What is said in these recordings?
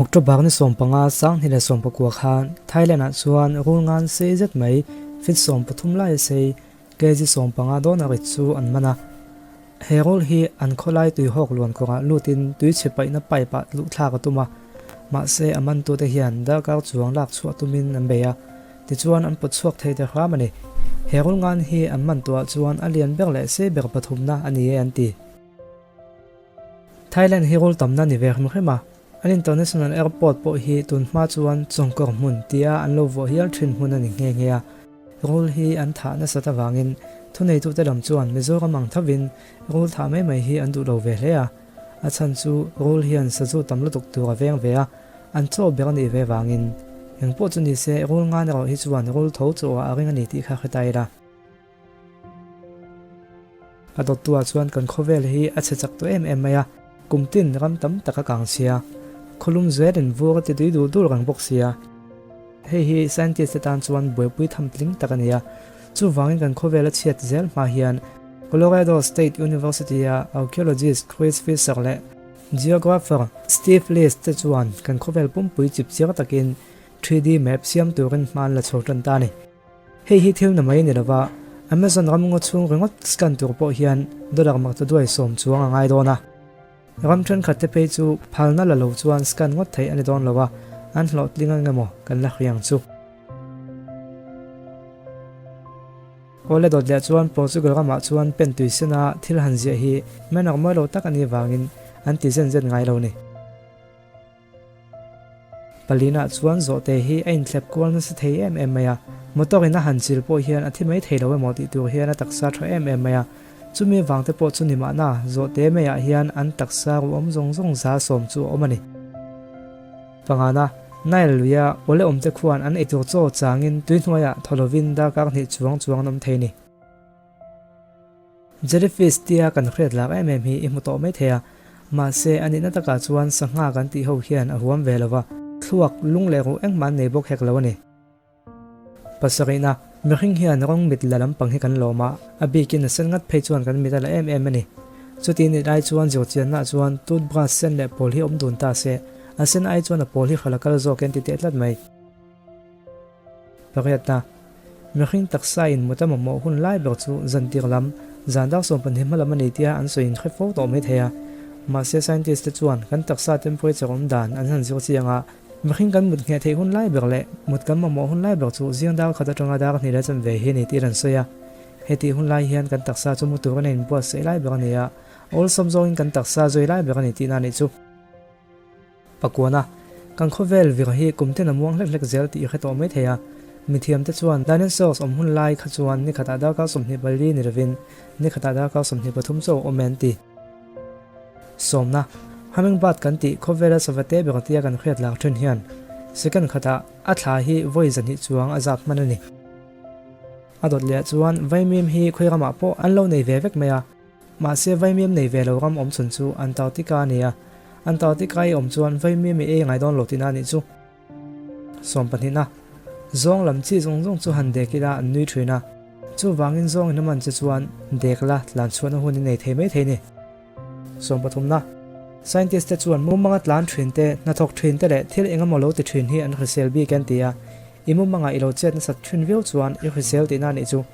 October ni 15 2019 khan Thailand ah chuan rul ngan sei zet mai feet 13 lai a sei kg 15 dawn a rit chu an man a. He rul hi an khawlai tuihawk luan kawngah lutin tui chhe paihna pipe ah luh thlak a tum a, mahse a mantute hian darkar chuang lak chhuah tumin an bei a, tichuan an pawt chhuak thei ta hram a ni. He rul ngan hi an man tuah chuan a lian ber leh sei ber pathumna a ni e an ti. Thailand hi rul tamna ni ve hrim hrim a, an international airport pawh hi tun hma chuan chawngkawr hmun tia an lo vuah hial thin hmun a ni nghe nghe a. Rul hi an thah nasat avangin thuneitute lam chuan Mizoram ang thovin rul thah mai mai hi an duh lo ve hle a, a chhan chu rul hian sazu tam lutuk tur a veng ve a, an chaw ber a nih ve vangin. Engpawh chu nise rul ngan erawh hi chuan rul tho chaw ah a ring a ni tih kha hre ta ila. A dawttuah chuan kan khawvel hi a chhe chak tawh em em mai a, kum tin ram tam tak a kang sia, khawlum zelin vur a ti tui dul dul reng bawk sia. Hei hi scientist te tan chuan buaipui tham tling tak a ni a, chuvangin kan khawvel a chhiat zel hma hian Colorado State University-a archaeologist Chris Fisher leh geographer Steve List te chuan kan khawvel pumpui chip chiang takin 3D map siam turin hma an la chho tan ta a ni. Hei hi thil na mai a ni lova, Amazon ram ngaw chhung ringawt scan tur pawh hian dollar mak ta duai sawm chuang a ngai dawn a. Ram thenkhat te phei chu phalna la lo chuan scan ngawt theih a ni dawn lo a, an hlawhtling ang emaw kan la hriang chu. Awle dawt leh chuan Portugal ramah chuan pen tui sena thil han ziah hi manner mawi lo tak a nih vangin an ti zen zen ngai lo ni. Palina chuan zawhte hi a inthlep kual nasa thei em em mai a, motor in a han chil pawh hian a thi mai thei lo emaw tih tur hian a taksa tha em em mai a, chumi vang te pawh chu ni mahna zawhte maiah hian an taksa ruh awm zawng zawng za sawm chu a awm a ni. Pangana, Nile luia awle awmte khuan an eitur chaw changin tui hnuaiah thaw lovin darkar hnih chuang chuang an awm thei ni. Jellyfish tia kan hriat lak em em hi i hmu tawh mai thei a, mahse a nihna takah chuan sangha kan tih ho hian a huam ve lo va, thluak, lung leh ruh engmah an nei bawk hek lo a ni. Pasarihna, mihring hian rawng mit la lampang hi kan lawm a, a bikin a sen ngat phei chuan kan mit a la em em a ni. Chuti nih lai chuan zirchiannaah chuan toothbrush sen leh pawl hi awm dun ta se, a sen ai chuan a pawl hi hral a kal zawk en ti teh tlat mai. Pariatna, Mihring taksa in mut a mamawh hun lai ber chu zantir lam, zan dar 12 hma lam a ni tia an sawi inhre fo tawh mai thei a. Mahse scientist te chuan kan taksa temperature awm dan an han zir chiang a, mihring kan mut ngheh theih hun lai ber leh mut kan mamawh hun lai ber chu zing dar khat atanga dar hnih leh chanve hi a ni tih an sawi a. Hetih hun lai hian kan taksa chu mu turin a inbuatsaih lai ber a ni a, awlsam zawngin kan taksa zui lai ber a ni tihna a nih chu. Pakuana, Kan khawvel vir hi kum ten a muang hlek hlek zel tih i hre tawh mai thei a. Mithiamte chuan dinosaurs awm hun lai kha chuan ni khatah darkar 24 ni lovin ni khatah darkar 23 chauh a awm e an ti. Sawmna, Hummingbird kan tih khawvela savate ber tia kan hriat lak thin hian second khatah a thla hi vawi 200 chuang a zap hman a ni. A dawt leh chuan vaimim hi khawi ramah pawh an lo nei ve vek mai a. Mahse vaimim nei ve lo ram awm chhun chu Antarctica a ni a, Antarctica i awm chuan vaimim i ei ngai dawn lo tihna a nih chu. Sawmpahnihna, Zawng lam chi zawng zawng chu han dek ila an nui thin a, chuvangin zawng in a man che chuan dek la tlan chhuahna hun i nei thei mai thei ni. Sawmpathumna, Scientist te chuan mumanga tlan thin te, hnathawk thin te leh thil engemaw lo ti thin hi an hrisel bik an ti a, i mumanga i lo chet nasat thin viau chuan i hrisel tihna a nih chu.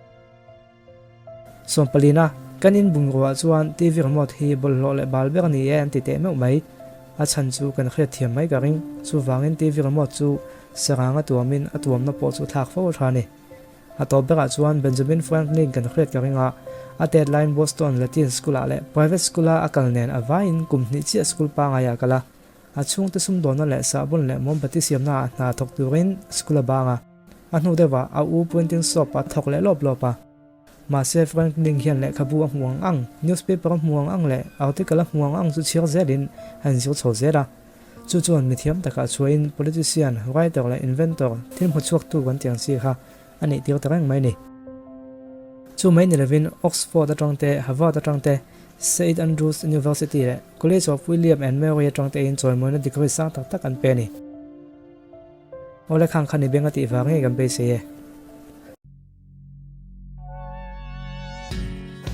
Sawmpalina, Kan in bungrua chuan TV remote hi bawlhhlawh leh bal ber a ni e an ti teh meuh mai. A chhan chu kan hriat thiam mai ka ring. Chuvangin TV remote chu sarang a tuamin a tuamna pawh chu thlak fo a tha a ni. A tawp berah chuan Benjamin Franklin kan hriat ka ring a, a tet laiin Boston Latin School-ah leh private school-a a kal nen a vaiin kum hnih chiah school pangaiah a kal a. A chhungte sumdawnna leh sahbawn leh mawmbati siamnaah hna thawk turin school a bang a. A hnu deuhah a u printing shop a thawk leh lawp lawp a. Mahse Franklin hian lehkhabu a hmu ang ang, newspaper a hmu ang ang leh article a hmu ang ang chu chhiar zelin a inzir chho zel a. Chu chuan mithiam takah chhuahin politician, writer leh inventor, thil hmu chhuaktu kan tih ang chi kha a nih tir ta reng mai a ni. Chu mai ni lovin Oxford atang te, Harvard atang te, Saint Andrews University leh College of William and Mary atang tein chawimawina degree sang tak tak an pe a ni. Awle khang khan i beng a tih vang ngei kan beisei e.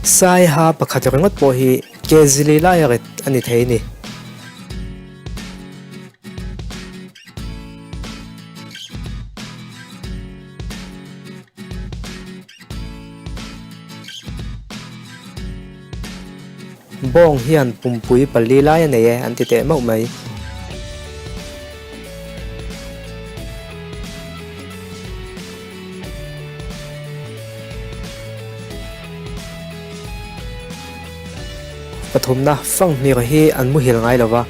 Saiha pakhat ringawt pawh hi ke zili laia rit a ni thei a ni. Bawng hian pumpui pali lai a nei e an ti teh mauh mai. Pathumna, Fanghmir hi an muhil ngai lo va,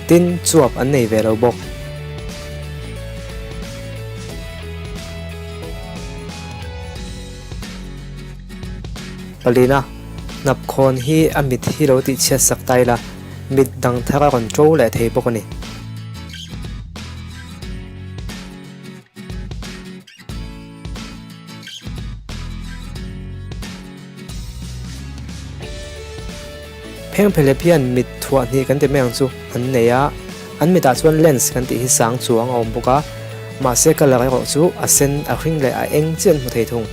tin chuap an nei ve lo bawk. Palina, Hnapkhawn hi a mit hi lo tihchhiat sak ta ila, mit dang thar a rawn ṭo leh thei bawk a ni. Phengphelep hian mit thuah hnih kan ti mai ang chu an nei a, an mitah chuan lens kan tih hi sang chuang a awm bawk a, mahse colour erawh chu a sen, a hring leh a eng chiah an hmu thei thung.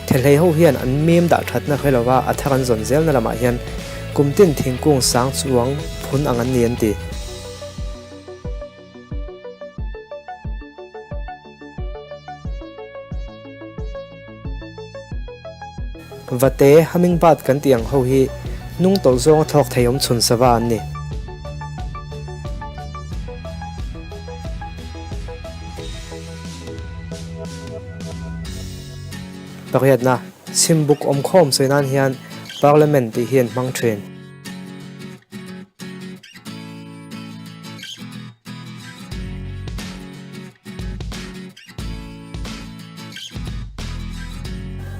Thehlei ho hian an mim dah thatna hre lova a thar an zawn zelna lamah hian kum tin thingkung sang chuang phun ang an ni an ti. Vate, hummingbird kan tih ang ho hi hnung tawlh zawnga thlawk thei awm chhun sava an ni. Pariatna, Chhimbuk awmkhawm sawi nan hian Parliament tih hi an hmang thin.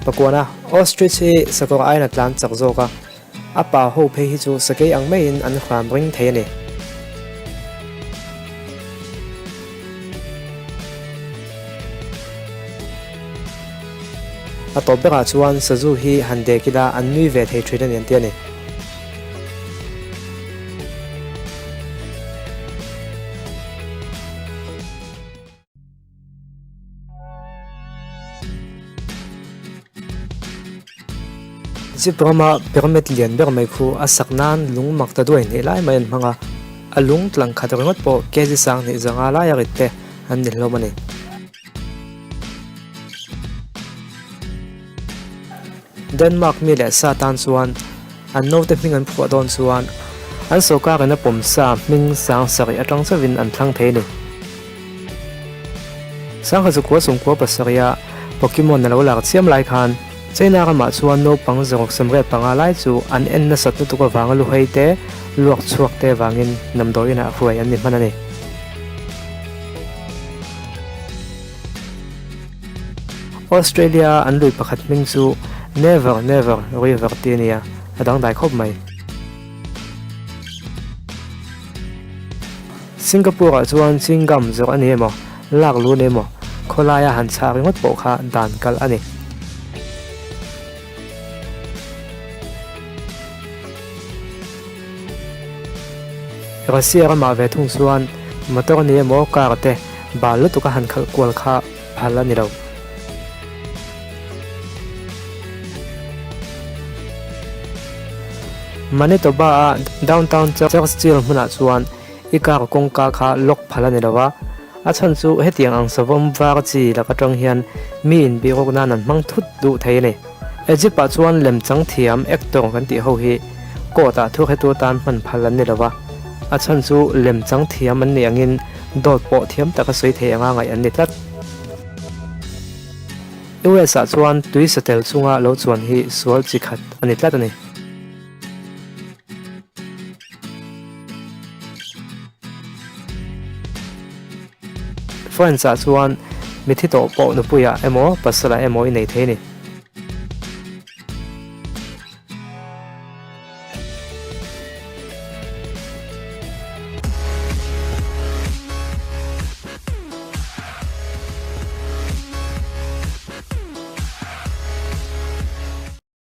Pakuana, Ostrich hi sakawr aiin a tlan chak zawk a, a pa ho phei hi chu sakei ang maiin an hram ring thei a ni. A tawp berah chuan sazu hi han dek ila an nui ve thei thin a ni an ti a ni. Zip rama pyramid lian ber mai khu a sak nan lung mak ta duai hnih lai mai an hmang a, a lung tlang khat ringawt pawh kg 20 zanga laia rit te an ni hlawm a ni. Denmark mi leh sa tan chuan an naute hming an phuah dawn chuan an sawrkarin a pawmsa hming sang sarih atang chauhin an thlang thei a ni. Sangha chu kua sawmkua pasarih a Pokemon a lo lar chiam lai khan China ramah chuan naupang zawrh 75 lai chu an en nasat lutuk avanga luhei te, luak chhuak te vangin damdawiinah hruai an ni hman a ni. Australia-a an lui pakhat hming chu Never Never River tih a ni a, a dangdai khawp mai. Singapore-ah chuan chewing gum zawrh a ni emaw, lak lu a ni emaw, khawlaia han chhah ringawt pawh kha dan kalh a ni. Russia ramah ve thung chuan motor a ni emaw, car te bal lutuk a han khalh kual kha phal a ni lo. Manitoba-a downtown Churchill hmunah chuan i car kawngka kha lock phal a ni lo a, a chhan chu hetiang ang savawm var chi lak atang hian mi inbihruk nan an hmang thut duh thei a ni. Egypt-ah chuan lemchang thiam actor kan tih ho hi court-ah thuhretu atan hman phal an ni lo a, a chhan chu lemchang thiam an nih angin dawt pawh thiam taka sawi thei anga ngaih an ni tlat. US ah chuan tui satel chunga lo chuan hi sual chi khat a ni tlat a ni. France ah chuan mithi tawh pawh nupuiah emaw pasalah emaw i nei thei a ni.